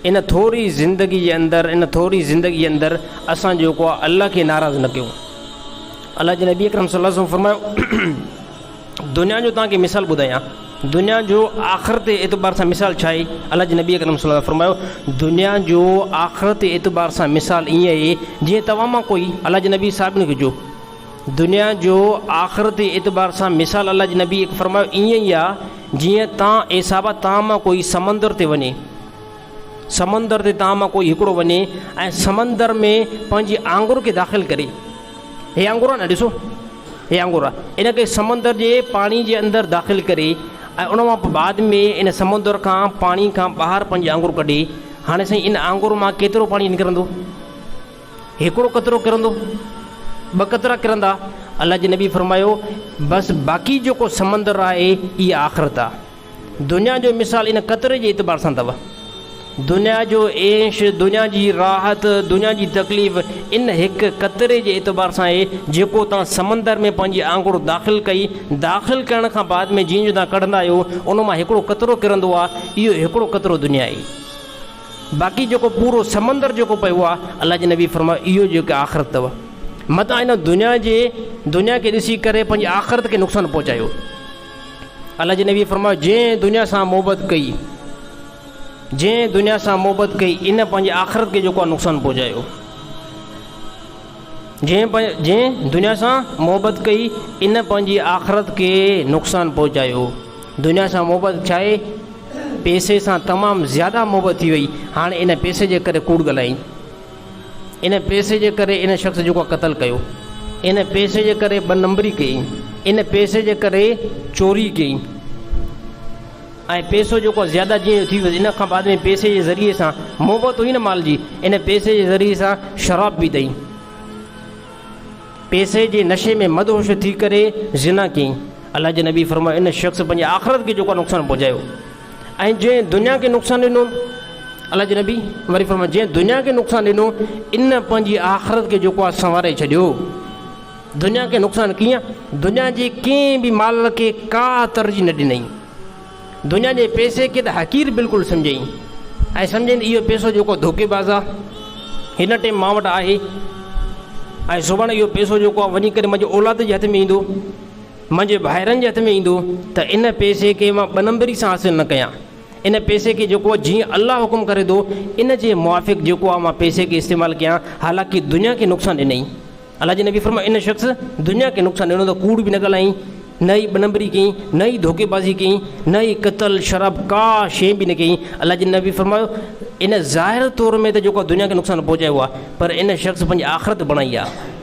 ان ٿوري زندگي جي اندر، ان ٿوري زندگي جي اندر اسان جيڪو آهي الله کي ناراض نه ڪيون. الله جي نبي اڪرم صلي الله عليه وسلم فرمايو، دنيا جو توهان کي مثال ٻڌايان، دنيا جو آخرت جي اعتبار سان مثال ڇا آهي؟ الله جي نبي اڪرم صلي الله عليه وسلم فرمايو، دنيا جو آخرت جي اعتبار سان مثال ائين آهي جيئن توهان مان ڪوئي، الله جي نبي صاحبن کي چيو، دنيا جو آخرت جي اعتبار سان مثال الله جي نبي فرمايو ائين ئي آهي جيئن تان اي صحابه تان مان ڪوئي سمندر تي وڃي، سمندر تي تان مان ڪوئي هڪڙو وڃي ۽ سمندر ۾ پنهنجي آڱر کي داخل ڪري، هي آڱر آهي نه ڏسو هي آڱر آهي، ان کي سمندر جي پاڻي جي اندر داخل ڪري ۽ ان مان بعد ۾ ان سمندر کان پاڻي کان ٻاهر پنهنجي آڱر ڪڍي، هاڻي سائين ان آڱر مان ڪيترو پاڻي نڪرندو؟ هڪڙو قطرو ڪرندو، ٻه قطرا ڪرندا، الله جي نبي فرمايو، بس باقي جيڪو سمندر آهي اها آخرت آهي. دنيا جو مثال ان قطري جي اعتبار سان اٿو. دنيا جو عيش، دنيا جي راحت، دنيا جي تڪليف ان هڪ قطري جي اعتبار سان آهي جيڪو توهان سمندر ۾ پنهنجي آڱر داخل ڪئي، داخل ڪرڻ کان بعد ۾ جيئن جو توهان ڪڍندا آهيو ان مان هڪڙو قطرو ڪرندو آهي، اهو هڪڙو قطرو دنيا آهي. باقي جيڪو پورو سمندر جيڪو پيو آهي، الله جي نبي فرمايو اهو جيڪو آخرت اٿو. متان ان دنيا جي دنيا کي ڏسي ڪري پنهنجي آخرت کي نقصان پهچايو. الله جي نبي فرمايو جنهن دنيا سان محبت ڪئي، جنهن دنيا سان محبت ڪئي ان پنهنجي آخرت کي جيڪو آهي نقصان پهچايو. جنهن دنيا سان محبت ڪئي ان پنهنجي آخرت کي نقصان پهچايو. دنيا سان محبت ڇا آهي؟ پئسي سان تمام زياده محبت ٿي وئي، هاڻي ان پئسي جي ڪري ڪوڙ ڳالهائين، ان پئسي جي ڪري ان شخص جيڪو قتل ڪيو، ان پئسي جي ڪري ٻه نمبري ڪئي، ان پئسي جي ڪري چوري ڪئي ۽ پئسو جيڪو زياده جيئن ٿي ويو ان کان بعد ۾ پئسي جي ذريعي سان محبت هئي نه مال جي، ان پئسي جي ذريعي سان شراب پيتائين. پئسي جي نشي ۾ مدهوش ٿي ڪري زنا ڪيائين. الله جي نبي فرمايو، ان شخص پنهنجي آخرت کي جيڪو نقصان پهچايو ۽ جنهن دنيا کي نقصان ڏنو، الله جي نبي وري فرمايو، جنهن دنيا کي نقصان ڏنو ان پنهنجي آخرت کي جيڪو آهي سنواري ڇڏيو. دنيا کي نقصان ڪيئن؟ دنيا جي ڪنهن به مال کي ڪا ترجيح نه ڏنائين. دنيا جي پئسي کي ته حقير بلڪل سمجهيائين ۽ سمجهيائين ته اهو پئسو جيڪو ڌوڪيباز آ، هن ٽيم مان وٽ آهي ۽ سڀاڻي اهو پئسو جيڪو آ وڃي ڪري منهنجي اولاد جي هٿ ۾ ايندو، منهنجي ڀائرن جي هٿ ۾ ايندو ته ان پئسي کي مان ٻه نمبري سان حاصل نه ڪيان. ان پئسي کي جيڪو جيئن الله حڪم ڪري ٿو ان جي موافق جيڪو آ مان پئسي کي استعمال ڪيان، حالانڪه دنيا کي نقصان ڏنائين. الله جي نبي فرمايو، ان شخص دنيا کي نقصان ڏنو ته ڪوڙ به نه ڳالهائين، نه ئي ٻه-نمبري ڪيائين، نه ئي ڌوڪيبازي ڪيائين، نه ئي قتل، شراب، ڪا شيء به نه ڪيائين. الله جي نبي فرمايو، ان ظاهر طور ۾ ته جيڪو دنيا کي نقصان پهچايو آهي، پر ان شخص پنهنجي آخرت بڻائي آهي.